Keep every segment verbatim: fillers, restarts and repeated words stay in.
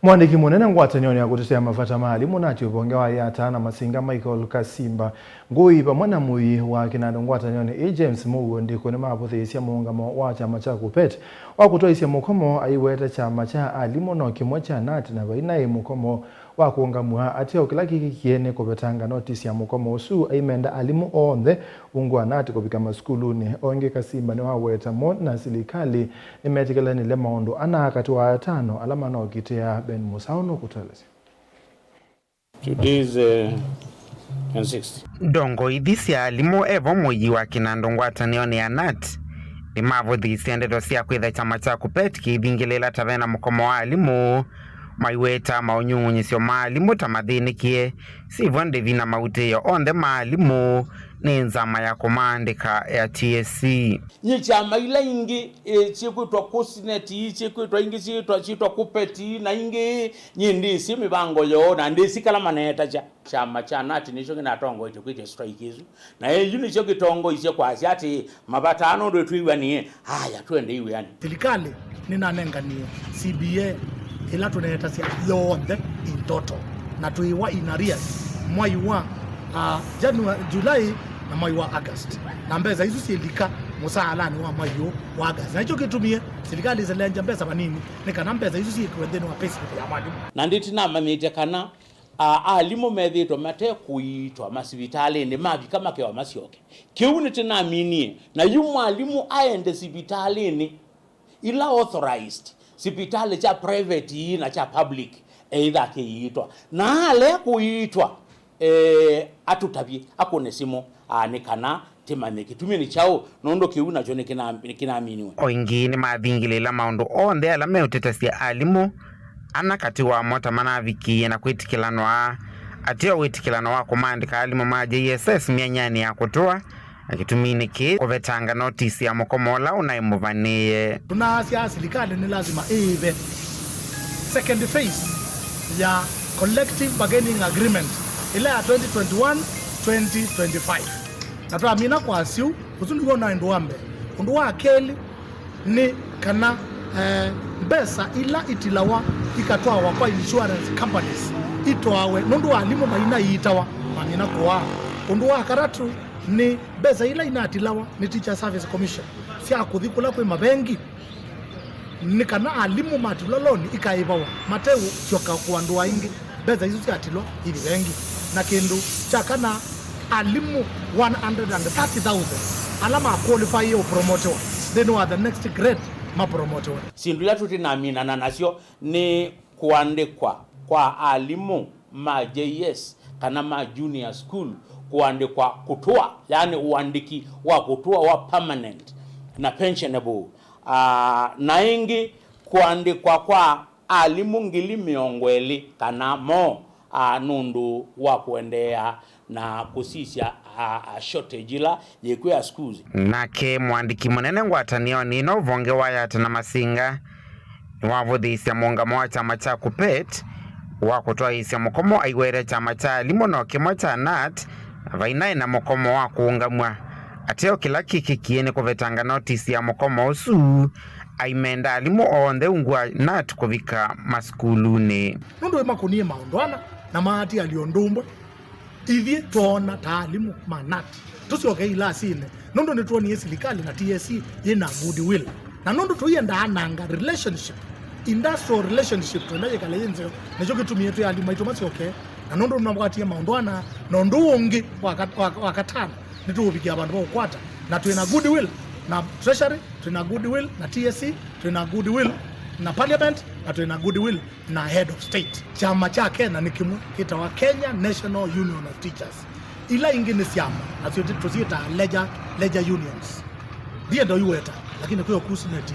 Mũandĩki mũnene ngwatanĩonĩ ya kũtetea mavata ma alimũ, KNUT, ũvonge wa Yatta na Masinga, Michael Kasimba Ngui, vamwe na mũii wa kĩnandũ ngwatanĩonĩ ĩĩ, James Mũuo Ndiku, nĩmavũthĩĩsye mũũngamo wa kyama kya KUPPET wa kũtwaĩsya mũkomo, aiweta kyama kya alimũ no kĩmwe kya KNUT na vainaĩ mũkomo wa kũũngamw'a. Ateo kĩla kĩkĩkie nĩ kũvetanga notisi ya mũkomo ũsu, aimenda alimũ onthe ungu wa KNUT kũvika masukulunĩ. O ĩngĩ, Kasimba nĩwaweta mo na silikalĩ nĩmetĩkĩlanĩle maũndũ ana katĩ wa atano ala manookitĩa. Ben Musau nũkũtũelesya. Today is, uh, twenty-sixth. Ndongoi ithi sya alimũ, evo mũii wa kĩnandũ ngwatanĩonĩ ya KNUT, nĩmavũthĩĩsye ndeto sya kwĩtha kyama kya KUPPET kĩithingĩlĩĩla ta vena mũkomo wa alimũ, maiweta maũnyung'unyĩsyo ma alimũ ta mathĩnĩkie, syĩvo ndĩvi na mautĩĩo onthe ma alimũ nĩ nzama ya kũmaandĩka ya T S C. Nyie kyama ila ingĩ, ĩ, syĩkwĩtwa KUSNET, syĩkwĩtwa ingĩ syĩtwa, syĩtwa KUPPET, na ingĩ, nyie ndĩsĩ mĩvango yoo, na ndĩsĩ kala maneetasya. Kyama kya KNUT nĩkyo kĩnatongoetye kwĩtya strike ĩsu. Na yu nĩkyo kĩtongoisye kwasya atĩ mavata aa nũndũ twĩw'anie, aya, twende iw'anĩ. Silikalĩ nĩnanenganie C B A ĩla tũneetasya yonthe in total, na twĩwa in arrears mwai wa, ah, January, July na mwai wa August, na mbesa isu syĩlika mũsaalanĩ wa mwai ũũ wa August. Na nĩkyo kĩtumie silikalĩ ĩselenja mbesa vanini nĩ kana mbesa isu syĩkĩwe nthĩnĩ wa payslip ya mwalimũ. Na ndĩtinamanyĩte kana A, alimũ methĩĩtwe mate kũiitwa masivitalĩnĩ, mavika makewa masyoke. Kĩu nĩtĩnaminie, na yu mwalimũ aende sivitalĩnĩ ila authorized, sivitalĩ kya private ii na kya public, eĩtha akĩiitwa. Na alea kũiitwa, e, atũtavye, akũne simũ, a, nĩ kana tĩmanye kĩtumi nĩ kyaũ, nũndũ kĩu nakyo nĩkĩna-, nĩkĩnaminiwe. O ĩngĩ nĩmathingĩlĩĩla maũndũ onthe ala meũtetesya alimũ ana katĩ wamo ta manavikĩie na kwĩtĩkĩlanwa ateo wĩtĩkĩlano wa kũmaandĩka alimũ ma J S S myanyanĩ ya kũtũa, na kĩtuminĩ kĩĩ kũvetanga notisi ya mũkomo ũla ũnaĩ mũvanĩĩe. Tũnaasya silikalĩ nĩ lasima ĩĩve second phase ya collective bargaining agreement ĩla ya twenty twenty-one, twenty twenty-five. Na twamina kwasya ũu, ũsu nĩw'o ũnaĩ ũndũ wa mbee. Ũndũ wa kelĩ nĩ kana, eh, mbesa ila itilawa ikatwawa kwa insurance companies itwawe, nũndũ alimũ mainaiitawa mamina kũaa. Ũndũ wa katatũ nĩ mbesa ila inatilawa nĩ Teacher Service Commission sya kũthi kũla kwĩ mavengi, nĩ kana alimũ matilwa loni ikaĩvawa mateũsyoka kũandũa ĩngĩ mbesa isu syatilwa ithi vengi. Na kĩndũ kya kana, alimũ one hundred and thirty thousand ala ma qualify ũpromotewa nthĩnĩ wa the next grade mapromotewe. Syĩndũ ila tũtinaminana nasyo nĩ kũandĩkwa kwa alimũ ma J S kana ma junior school, kũandĩkwa kũtũa, yaani ũandĩki wa kũtũa wa permanent na pensionable. Ah, na ĩngĩ kũandĩkwa kwa alimũ ngili mĩongo ĩlĩ kana moo, ah, nũndũ wa kũendeea na kũsisya, ah, ah, shortage ĩla yĩkw'o ya schools. Nake mũandĩki mũnene ngwatanĩonĩ ĩno ũvonge wa Yatta na Masinga nĩwavũthĩĩsya mũũngamo wa kyama kya KUPPET wa kũtwaĩĩsya mũkomo aiwete kyama kya alimũ no kĩmwe kya KNUT na vainaĩ na mũkomo wa kũũngamw'a. Ateo kĩla kĩkĩkie nĩ kũvetanga notisi ya mũkomo ũsu, aimenda alimũ onthe ungu wa KNUT kũvika masukulunĩ. Nũndũ nĩmakũnie maũndũ ana na maatialya ũndũ ũmwe, ithyĩ twoona ta alimũ ma KNUT tũsyoke ilasinĩ, nũndũ nĩtwonie silikalĩ na T S C yĩ na goodwill. Na nũndũ tũiendaa nanga relationship, industrial relationship, twenda yĩkale yĩ nzeo, nĩkyo kĩtumie twĩ alimũ maitũ masyoke. Na nũndũ nĩmakwatie maũndũ ana, na ũndũ ũũ ũngĩ wa ka-, wa, wa katano, nĩtũũvikĩa vandũ va ũkwata, na twĩ na goodwill na Treasury, twĩ na goodwill na T S C, twĩ na goodwill na Parliament, na twĩ na goodwill na head of state. Kyama kya Kenya nĩ kĩmwe kĩtawa Kenya National Union of Teachers. Ila ingĩ nĩ syama, nasyo ti-, tũsyĩtaa leisure, leisure unions. Ndienda ũiweta, lakini kwĩ o KUSNET,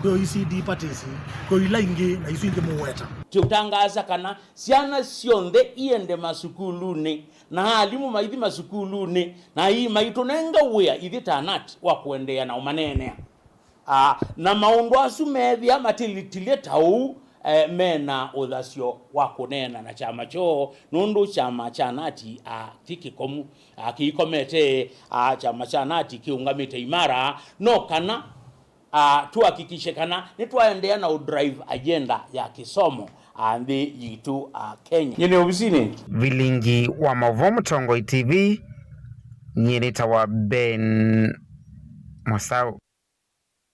kwĩ o E C D parties, kwĩ o ila ingĩ, na isu ingĩ mũweta. Tũtangaasa kana syana syonthe iende masukulunĩ, na alimũ maithi masukulunĩ, na ii maitũnenga wĩa ithyĩ ta KNUT wa kũendeea na ũmaneenea. Ah, na maũndũ asu meethĩa matilĩtilye ta ũu, eh, me na ũthasyo wa kũneena na kyama kyoo, nũndũ kyama kya KNUT, ah, ti kĩkomu, ah, kĩikomete, ah, kyama kya KNUT kĩũngamĩte imara, no kana, ah, tuhakikishe kana nĩtwaendeea na ũdrive agenda ya kĩsomo, a nthĩ yitũ a Kenya. Nyie nĩ ovisinĩ. Vilingi wa maũvoo Mũtongoi T V, nyie nĩtawa Ben Mosau.